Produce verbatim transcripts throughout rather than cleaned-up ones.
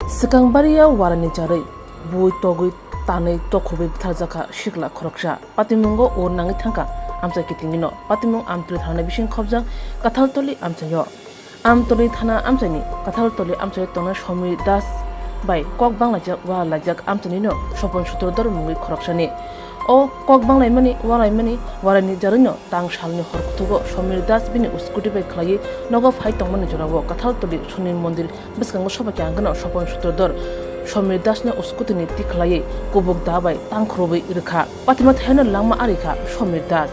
Swkang baria warani charwi bui togwi tanwi tokhubwi bwtharjakha sikla khoroksa. Patimungo ur nangwi thangkha amchai kitingino. Patimung Amtwlwi thana bising khobjak Kathaltoli amchaio. Amtwlwi thana amchaini Kathaltoli amchaio tongnai Somir Das bai kok banglaijak, walaijak amchainino Sopon Sutrodhor mungwi khoroksani. O kok banglaimani, walaimani, waraini jarwino tang salni hor kuthugo Somir Das bini scooty bai khlaiwi nogo phai tongmani jorao Kathaltoli Soni Mondir bwskango soba khe ang gano Sopon Sutrodhor Somir Das no scooty ni tikhlaiwi kubuk da bai tang khurubwi rwkha. Patima thaino langma ari kha Somir Das.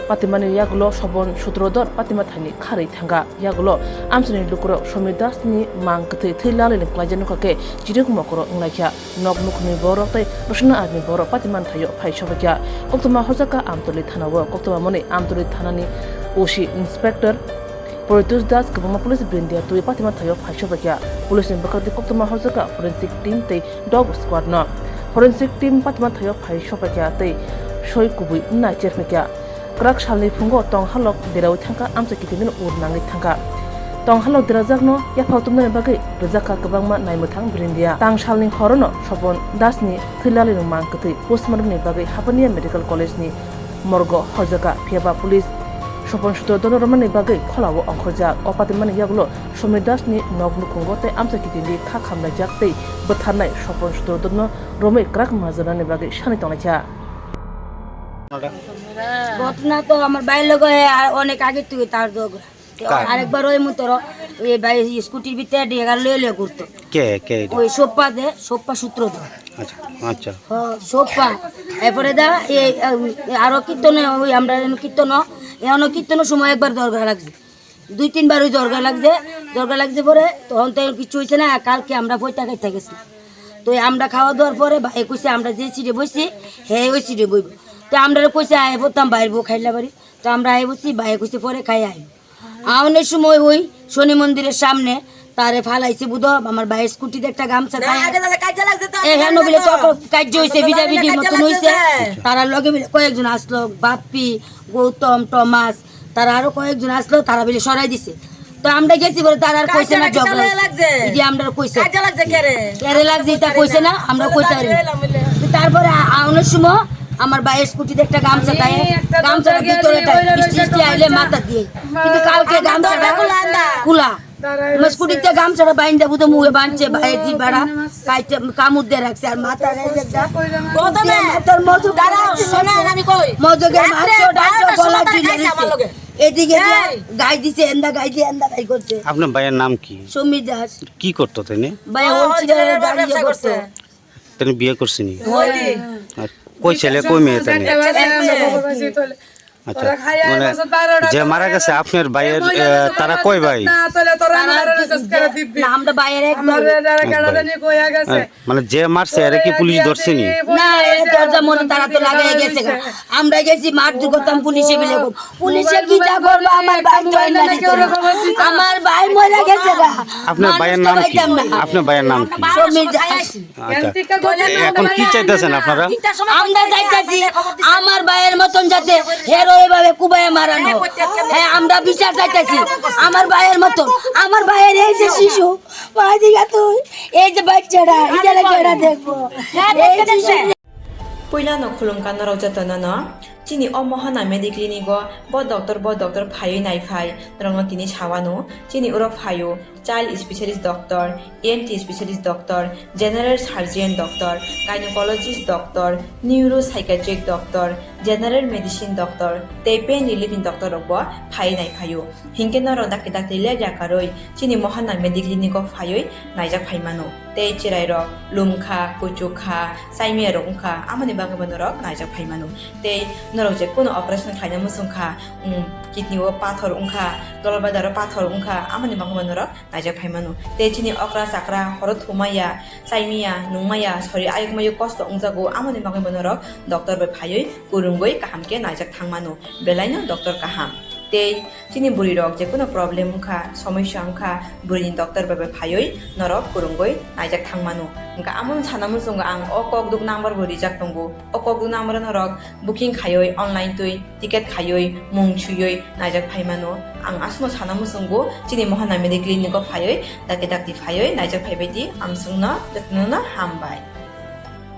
Patimani yagulo Sopon Sutrodhor patima thaini kharwi thangkha. Yagulo amchaini lukurok Somir Das ni mang kwthwi thwi lalini klaijak nokha khe chirikmokoro wnglaikha. Nok nukhungni borok tei Rosona Army borok patimani thaio phai sobaikha. Koktwma horjakha Amtwlwi thanao. Koktwma mani Amtwlwi thanani O C Inspector Protus Das kwbangma police brindia twi patima thaio phai sobaikha. Police ni bwkhak twi koktwma horjakha forensic team tei dog squad no. Forensic team patima thaio phai sobaikha tei soi kubui nai cherphaikha. Kwrak salni phungo tong halok deraui thangkha amchai kitingino ur nangwi thangkha. Tong halok derajakno yaphao tumnani bagwi rwjakha kwbangma naimwthang brindia. Tang salni horono Sopon Dasni thwi lalini mang kwthwi postmortem ni bagwi Hapania Medical College ni morgo horjakha, phiyaba police Sopon Sutrodhorno romnani bagwi kholao ongkhorjak. O patimani yagulo Somir Dasni nok nukhungo tei amchai kitingni kha khamlaijak tei bwtharnai Sopon Sutrodhorno romwi kwrak majranani bagwi sanwi tonglaikha. ঘটনা তো আমার ভাইয়ের লগে হয়, আর অনেক আগে থেকে তার ঝগড়া। তো কার? আরেকবার ওই মুতর ওই ভাই স্কুটির ভিতরে ডেগা লয়ে লয়ে ঘুরতো। কে, কে এটা? ওই সোপ্পা দে, সোপ্পা সূত্র ধর। আচ্ছা, আচ্ছা। হ, সোপ্পা। এরপরে দা এই, এই, আরো কীর্তনে, ওই আমরা এখানে কীর্তন, এখনো কীর্তনের সময় একবার দরগা লাগছে। দুই তিনবার ওই দরগা লাগছে, দরগা লাগছে পরে তখন তো কিছু হয়েছে না, কালকে আমরা পয়তা খাইতে গেছি। তো এই আমরা খাওয়া দাওয়ার পরে ভাই কইছে আমরা যে সিটে বইছি, হ্যাঁ ওই সিটে বইব। তো আমরা কইছে আয় বলতাম বাইর বউ খাইলা বাড়ি, তো আমরা আয় বলছি ভাই কইছে পরে খাই আই। আউনের সময় ওই শনি মন্দিরের সামনে তারে ফালাইছে বুধ, আমার ভাইয়ের স্কুটিতে একটা গামছা না, দেয়। আগে তাহলে কাজে লাগছে তো, এ, আগে হ্যাঁ, লাগছে নবীলে তো। তো কাজ হইছে, তো বিদায় বিধি কাজে মতন লাগছে হইছে। যে। তারা লগে মিলে কয়েকজন আসলো, বাপ্পি, গৌতম, টমাস, তারা আরো কয়েকজন আসলো, তারা মিলে সরাই দিছে। তো আমরা গেছি বলে তারা আর কইছে না কাজে লাগছে, ঝগড়া তাহলে হইছে। লাগছে। এই যে আমরা কইছে। কাজে লাগছে কে রে? কে রে লাগছে এটা কইছে না, আমরা কইতে পারি না। তারপরে আ-, আউনের সময় আমার ভাইয়ের স্কুটিতে একটা গামছা আমি দেয়, একটা গামছাটা দরজা ভিতরে দিয়ে একটা বইরা রইছে স্টিচ দিয়ে আইলে তোমার মাথা দিয়ে। কিন্তু কালকে আমার গামছাটা দরজা খোলা আন্দা। খোলা। দাঁড়াই আমার রইছে। স্কুটিতে গামছাটা বাইন্দা বুঝে মুখে বাঁধছে, ভাইয়ের জিবাড়া কাইতে কামড় দিয়ে রাখছে, আর মাথা রয়েছে একটা কত দে? মাথার মতো দাঁড়াও, শোনেন, আমি কই। মজো করে রাত্রে মারছে, ওটা বারোটার গলা সময় তারা ঝুলে খাইছে আমার রয়েছে। লগে। এদিকে দিয়ে এই। গাই দিছে, এন্দা গাই দিয়ে, এন্দা গাই করছে। আপনার ভাইয়ের নাম কি? সমীর দাস। কি করতো তিনি? ভাই, ও হোলসেলারের ব্যবসা দাঁড়িয়ে করছে। করছে। তিনি বিয়ে করছেনি? ওই। আর কই ছেলে, কই মেয়ে তিনি? এক ছেলে। আচ্ছা, মানে, যে মারা গেছে আপনার ভাইয়ের, আহ, তারা কয় ভাই? না, আমরা ভাইয়ের এক ভাই। এক ভাই। হ্যাঁ, মানে, যে মারছে, এরা কি পুলিশ ধরছেনি? না, এ দরজা মনে তারা তো লাগাই গেছে গা। আমরা গেছি মারধর করতাম পুলিশে মিলে। পুলিশে কি যা করবো, আমার ভাই জয়েন না দিত না। আমার ভাই মরে গেছে গা। আপনার ভাইয়ের নাম কি? পাইতাম না। আপনার ভাইয়ের নাম কি? সমীর দাস। আচ্ছা। তো এখন কি চাইতেছেন আপনারা? আমরা চাইতেছি আমার ভাইয়ের মতন যাতে হেরো এভাবে কুবাইয়া মারানো। হ্যাঁ, আমরা বিচার চাইতেছি আমার ভাইয়ের মতন। আমার ভাইয়ের এই যে শিশু, মা দিঘা তুই, এই যে বাচ্চাটা, এটা কেডা দেখবো? এই শিশু Puilano khulumkha norok jotono no. Chini o Mohana Mediclinic o bo doctor, bo doctor phaiwi naiphai norokno tini sawano. Chini oro phaio child specialist doctor, E N T specialist doctor, general surgeon doctor, gynecologist doctor, neuropsychiatric doctor, general medicine doctor tei pain relief ni doctor rok bo phaiwi naiphaio. Hinkhe norok dakti dakti lepya karwi chini Mohana Mediclinic o phaiwi naijak phaimano. Tei chwrairok lumkha, kuchukha, chaimiyarok wngkha, amoni bagwibo norok naijak phaimano. Tei norok je kunu operation khlaina muchungkha, um, kidney o pathor wngkha, dolbadaro pathor wngkha, amoni bagwibo norok naijak phaimano. Tei chini okra chakra horo thumaya, chaimaya, nungmaya, sori ayukmayo kosto wngjago, amoni bagwibo norok doctor bai phaiwi kwrwngwi kaham khe naijak thangmano. Belaino doctor kaham. Tei chini bwrwi rok jekunu problem wngkha, somosya wngkha, bwrwini doctor bai bai phaiwi norok kwrwngwi naijak thang mano. Hwnkha amono sana muchungo ang o kokduk number bo rijak tongo. O kokduk number norok booking khaiwi online twi ticket khaiwi mung swiwi naijak phai mano. Ang aswkno sana muchungo chini Mohana Mediclinic o phaiwi dakti dakti phaiwi naijak phaibai di, amswkno jotono hambai.